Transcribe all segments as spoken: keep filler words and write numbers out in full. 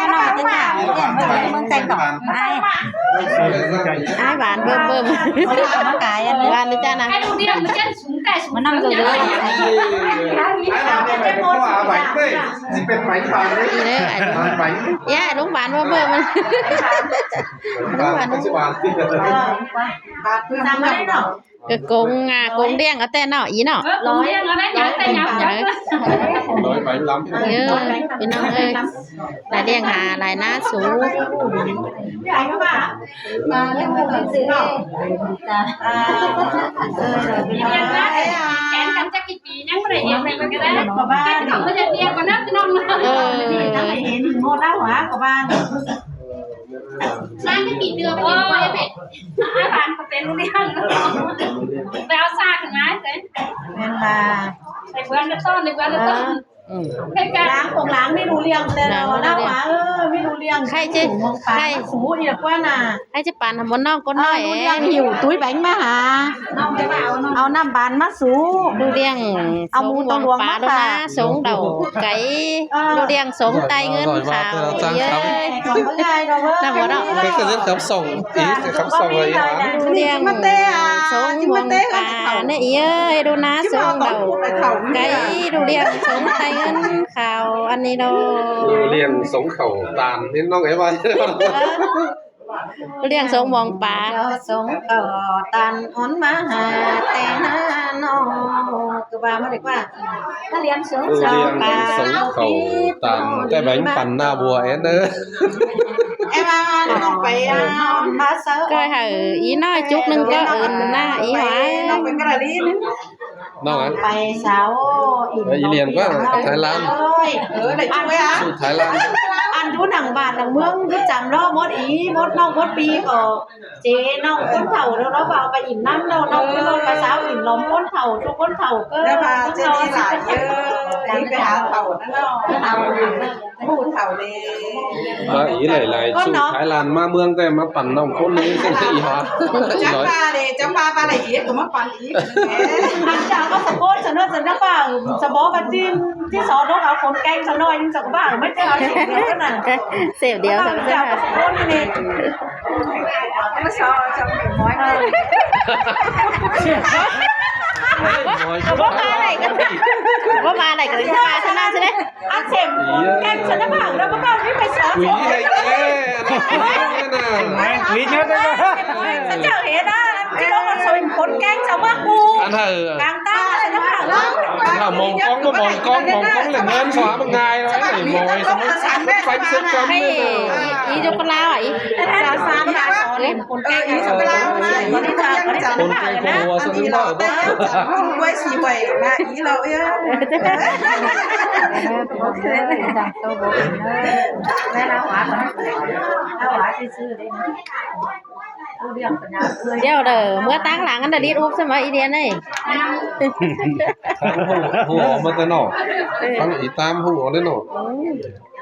ꞌnọ ꞌtếng ꞌnạ, ꞌtếng ꞌmướng ꞌtếng ꞌnọ. Ai, ai, ꞌván bơm bơm. ꞌMá cai ăn. ꞌVán đi ꞌchạ ꞌnạ. Ai, đu đi ăn, ꞌmá ꞌchạ súng cai súng. ꞌMá ꞌnặm dú. Ai, ꞌván bơm bơm. ꞌDí ꞌnớ, ai. Bánh. Bánh. Yá, ꞌlống ꞌván bơm bơm. ꞌLống ꞌván bơm. Bánh. Bánh. Bánh. Cái cống, à, cống đen có tên nó, ý nó. Ờ, cống đen nó đấy, nhớ tên nhớ. Nói bánh lắm. Nhớ, ꞌpi ꞌnọng ơi. Lai đen hả, lai ná sú. Chén cắm chắc cái tí nhá, cái này em này cái đấy. Cái cổng nó đẹp đẹp, còn nắp cái nòng. Ờ. Sang cái kỷ niệm của em quay về. Ai bán có tên luôn đi ăn. Béo xa cái ngái thế. Nên là Để bữa ăn nó to, để bữa ăn nó to. Ờ. Ừ. Cái cả. Láng cũng láng đi đủ liêng, để nó đau quá, ơ, đi đủ liêng. Khay chứ, khay. Sú đi được qua nà. Khay chứ, pán hả, muốn nong con nói đủ liêng em. Hiểu túi bánh mà hả? Au năm bàn mà sú. Đủ liêng. Au mù tông luông mà pá. Sống đậu cái. Ờ. Đủ liêng sống tay ngân khảo. Ơi. Năm bữa đó. Cái cái rất khám sòng. Ý, khắp sòng rồi hả? Đu liêng sống mông pá ꞌnị ơi, đu ná sống đầu. Cái đu liêng sống tay ngân khảo ăn đi đô. Đu liêng sống khẩu tàn nên nó cái vậy. Đu liêng sống mông pá. Sống khẩu tàn ón má hà tè ná nó. Cứ ba mới được qua. Đu liêng sống khẩu tàn, cái bánh păn ná bua én ơ. Em à, nó phải, à, mà sao? Coi hả, ý nói chút nưng có ơn na, ý hỏi. Nó phải cái là đi. Nó hả? Phải sao? Ý, ý liền quá, Thái Lan. Ôi, ừ, lại chui à? Thái Lan. Ăn chú nẳng bản nẳng mương, cứ chăm lo mốt ý, mốt nông, mốt pi có. Chế ꞌnọng ꞌcốn thảu ꞌnọ, ꞌnọng ꞌvạu ꞌva ỉn ꞌnặm ꞌnọ, ꞌnọng ꞌcốn ꞌnọng ꞌva sáo ỉn lom ꞌcốn thảu, ꞌchu ꞌcốn thảu cơ. Đó mà, chế đi lại chứ, đi phải hả thảu ꞌnọ, hả thảu đi. Mà ý lại lại ꞌchu Thái Lan ꞌmá ꞌmướng ꞌtẹ ꞌmá păn ꞌnọng ꞌcốn ꞌnị ꞌsướng ý hả? Chăm ba đi, chăm ba ba lại ý, ꞌcọ ꞌmá păn ý. Ăn chả có sắp ꞌcốn, sắp ꞌnọ, sắp ꞌnọ, sắp bó ꞌva ꞌchí, ꞌchí só đốt áo ꞌcốn canh, sắp ꞌnọ, nhưng sắp ꞌcọ ꞌva, ꞌmá ꞌchí áo chỉnh được nà. Sếp điêu sắp ꞌnọ. Bố ba này, bố ba này có ba sao năm chứ đấy. Ăn xem, em sao nó bảo nó có bao nhiêu phải sáu. Quý hay thế. Quý nhất đấy. Sao chả hết á. Chứ đâu mà số hình khốn kém sao bác cu. Ăn hả? Càng ta sao nó bảo nó. Ăn hả, mong con có mong con, mong con là ngân xóa một ngày rồi. Mỏi sao nó sắm bánh sứt cắm. Hay, ý, ý cho con lao à, ý. Sao sao nó bảo số hình khốn kém. Ơ, ý sao con lao. Khốn kém khổ, sao nó bảo. Không quay xì quay mà ý lậu. Điêu đờ, ꞌmứa táng lăng ăn đa đít úp sao mà ý điên này. Hù, hù ổ mà tên nọ. Tăng ý tam hù ổ đấy nọ.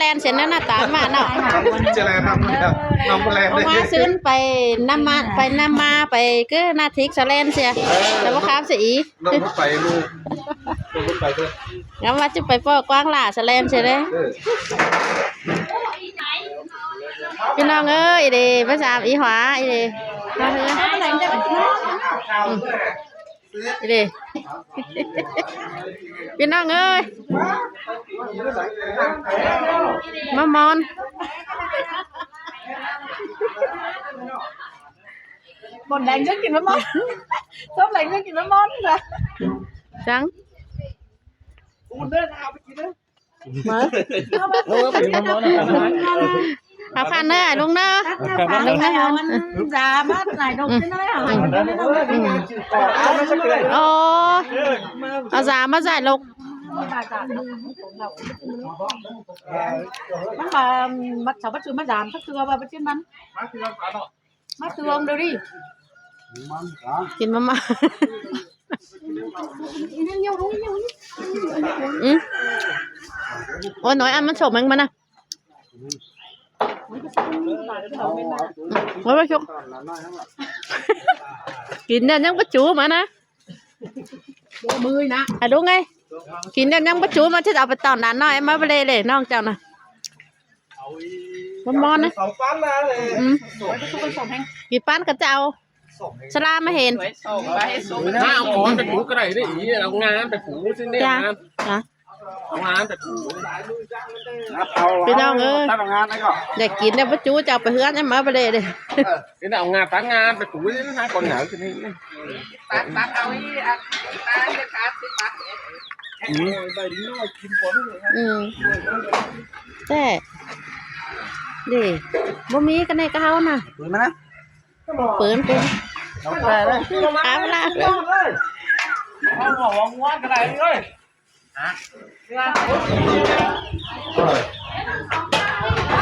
ꞌlen sia ꞌnớ ꞌna ꞌtáng ꞌmá ꞌnọ. ꞌChớ ꞌlen ꞌnăm ꞌnăm ꞌlen. Au ꞌmá ꞌsướng pay ꞌnăm ꞌmá, pay ꞌnăm ꞌmá pay ꞌcứ ꞌna thík ꞌsa ꞌlen sia. Ờ. Chả ꞌva khám sia í. ꞌNăm ꞌmá pay ꞌnụ. ꞌNăm ꞌmá pay ꞌnụ. Ngắm ꞌva chứ pay ꞌpọ ꞌquáng lả ꞌsa ꞌlen sia đé. Ờ. ꞌPi ꞌnọng ơi, ꞌi đế, ꞌmá dam ꞌí Hua, ꞌi đế. ꞌMá ꞌhứa. Ừ. ꞌI đế. ꞌPi ꞌnọng ơi. ꞌMá ꞌmón. Bón đeng ꞌchớ kin ꞌmá ꞌmón. Sốp đeng ꞌchớ kin ꞌmá ꞌmón hả? Chắng. Hả? Háo khăn ꞌnớ, ꞌlung ꞌnớ. ꞌLung ꞌnớ. Dả ꞌmá dải lộc chứ ꞌnớ hả? Ừ. Ơ, dả ꞌmá dải lộc. ꞌMắn ꞌva, ꞌmắn sau bắt chư ꞌmá dả, chắc chư ꞌva bắt chư ꞌmắn. ꞌMá tường đâu đi. Kin ꞌmá ꞌmá. Ừ. Ôi, nói ăn ꞌmắn sổ mắng ꞌmắn à. Ôi, bác Trúc. Kin ꞌnặn ꞌnhắng bác Trúc ꞌmắn à. À, đúng ꞌnị. Kin ꞌnặn ꞌnhắng bác Trúc ꞌmắn chứ au pay tỏn đàn ꞌnọi ꞌmá báu đảy đảy ꞌnọng chảu ꞌnạ. ꞌMắn ꞌmón ꞌnớ. Ừ. Kin ꞌpắn ꞌcọ chảu. Sá ꞌlạ ꞌmá hên. ꞌNa, au khong pay phủ ꞌcọ đảy đé, ꞌí, au ꞌngá pay phủ chứ ꞌnị. Chả. Au ꞌngá. Chả. Au ꞌngá pay phủ. ꞌPi ꞌnọng ơi. Tắt au ꞌngá ꞌnị ꞌcọ. Đảy kin ꞌnị bác Trúc chảu pay ꞌhướn ꞌnị ꞌmá báu đảy đảy. Ơ, ꞌnị au ꞌngá tắt ꞌngá pay phủ chứ ꞌhá ꞌcọ nả chứ ꞌnị. Tắt, tắt au ꞌí, ăn, tắt ꞌnị tắt chứ tắt. Ừ. Ừ. Thế. Đi. Bố Mỹ cái này cao nè. Bướn ꞌmá ꞌnớ. Bướn cái. Không phải đấy. Áo là. Ôi,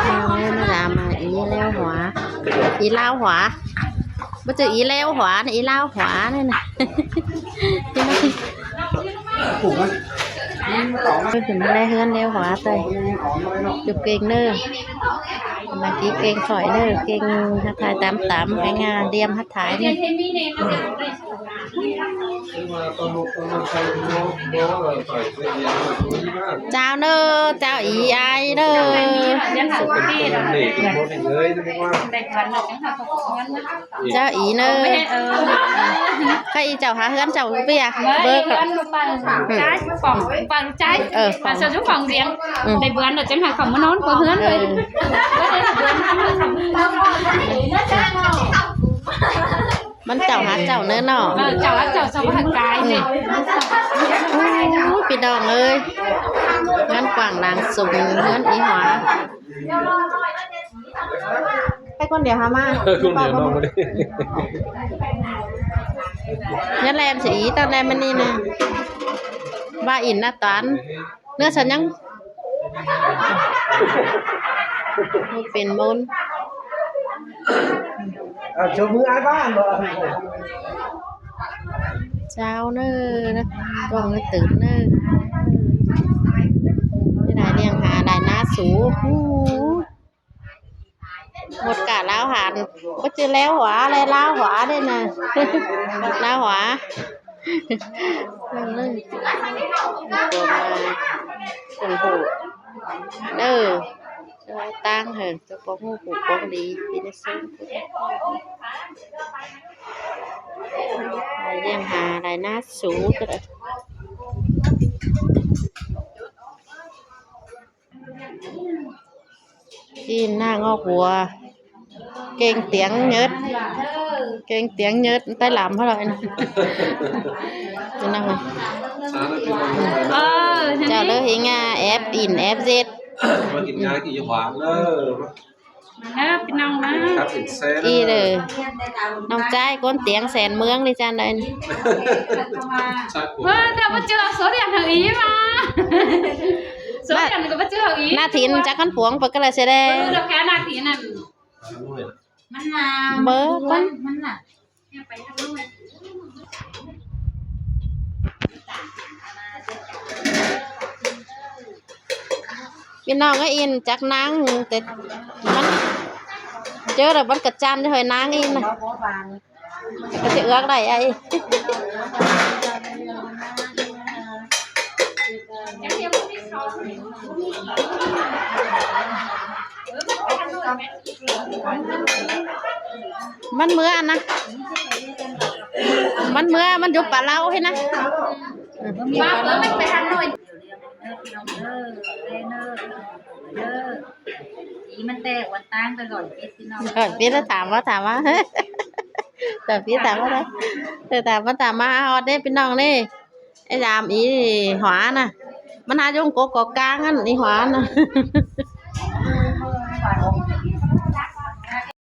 ꞌmá dam ꞌmá ꞌí ꞌlẹo Hua. ꞌÍ ꞌlẹo Hua. Báu ꞌchư ꞌí ꞌlẹo Hua ꞌnị, ꞌí ꞌlẹo Hua ꞌnị ꞌnạ. Ôi, khửn ꞌmá ꞌlẹo ꞌhướn ꞌlẹo Hua ꞌtẹ. Chụp kênh ꞌnớ. Đăng ký kênh khỏi ꞌnớ, kênh hák thái tám tám, kênh, à, Liêm hák thái ꞌnị. Chào nơ, chào ỉ ai nơ. Chào ỉ nơ. Các ỉ chào hả hướn chào bia. Bơ. Ờ, phòng. Phòng. Để bữa ăn ở trên hàng phòng nó nón có hướn rồi. Bắn chảo hả chảo nơ nọ. Ờ, chảo hả chảo chảo hả cái gì. Ú, phi đòn ơi. Ngăn quảng làng sùng ngăn ý hóa. Cái con đẻo hả ma? Con đẻo nó đi. Nhất là em sẽ ý tao em đi nè. Và in là toán. Nơ sao nhăng. Một phiên môn. À, cho mưa ai bán mà. Chào nơ, con nơ tử nơ. Cái này điên hà, đại ná sú. Một cả Lao Hán, có chữ Lao Hóa, đây Lao Hóa đây nè. Lao Hóa. Ủng hộ. Nơ. Cho tăng hả, cho con hô phủ con đi, đi nó sống. Đại điên hà, đại ná sú. Tin na ngọc hùa. Kênh tiếng Nhật. Kênh tiếng Nhật, tay lắm hả rồi. Tin năng. Ờ, chào đỡ hình à, F in F Z. Mà thịt ngai thì hóa nơ. Hả, tin năng mà. Cắt thịt xe. Ý nơ. Nong chai con tiếng sen mương đi chan đây. Ơ, tao bắt chưa số điện thoại ý mà. Số điện thoại có bắt chưa ý. Na thìn chắc con phuông bơ cái là xe đây. Ừ, được cái na thìn nè. Bơ con. Phi nong ới in chắc nắng tết. Mắn. Chớ rồi bắn cật chan cho hơi nắng in nè. Cái chữ ước đây ấy. Mắn mưa nè. Mắn mưa, mắn dụ pả lau hế nè. Ba bữa mình phải Hà Nội. Ý mắn tè uốn tang rồi gọi biết xin nó. Gọi biết nó thảm quá, thảm quá. Thảm biết thảm quá. Thử thảm quá, thảm quá, hót đấy, phi nong đấy. Ê, dám ý hóa nè. Mắn há dông cố có cang ăn ý hóa nè.